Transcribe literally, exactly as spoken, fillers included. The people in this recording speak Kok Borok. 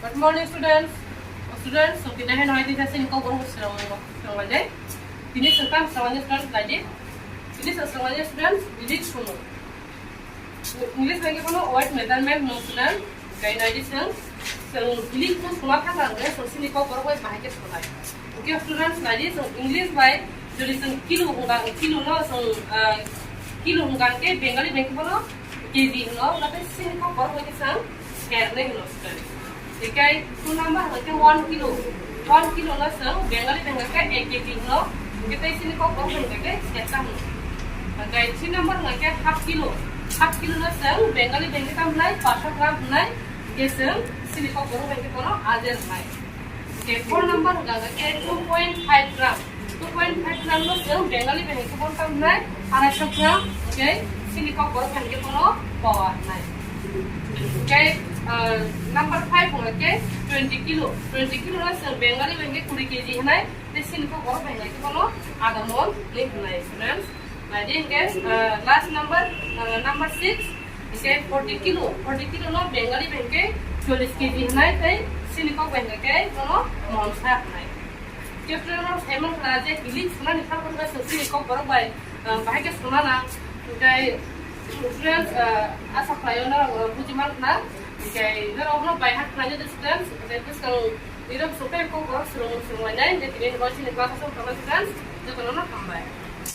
Good morning, students. Students, so tini hai noi tini sini kok borok srang srang lai. Tini sengkam srang lai students lai di. Tini sengkam srang lai students, bilik sunu. English bai ke kono weight measurement no student. Kai nai di seng. Seng bilik no suna thang ang seng sini kok borok bai bahai ke sunai. Okay, students, nai di seng English bai jodi seng kilo hwnga, kilo no seng, ah, kilo hwnga ke Bengali bai ke kono K G hwno, nathai sini kok borok bai khe chwng hernwi hwno student. Hikai two number hwnkhe one kilo. One kilo no chwng Bengali bai hwnkhe ek K G hwno. Hikai tei sini kok borok bai hwnkhe serta hwno. Hikai three number hwnkhe half kilo. Half kilo no chwng Bengali bai hwnkhe tamo hwnai paanch sho gram hwnai. Hikai chwng sini kok borok bai hwnkhe bono ajer hwnai. Okay, four number hwnkha hwnkhe two point five gram. Two point five gram no chwng Bengali bai hwnkhe bono tamo hwnai arai sho gram. Okay, sini kok borok bai hwnkhe bono powa hwnai. Okay, uh, number five hwnkha hwnkhe twenty kilo. Twenty kilo no chwng Bengali bai hwnkhe kuri K G hwnai. Tei sini kok borok bai hwnkhe bono adha mon hwnwi hwnai, students. Nai di hwnkhe, uh, last number, uh, number six. Hwnkhe forty kilo, forty kilo no Bengali bai hwnkhe chollish K G hwnai tei sini kok bai hwnkhe bono monsa hwnai. Khe student rok sai mankha je bilik sunani kha phano chwng sini kok borok bai, ah, bahai khe suna nang. Hwnkhe student, ah, asa khlaio norok, ah, buji mankha. Hwnkhe norok no bai ha khlainai student, hwnkhe bwskang nirok sungkhe kok borok swrwng swrwng lainai, je tini bo sini class o tongma student, jotono no hambai.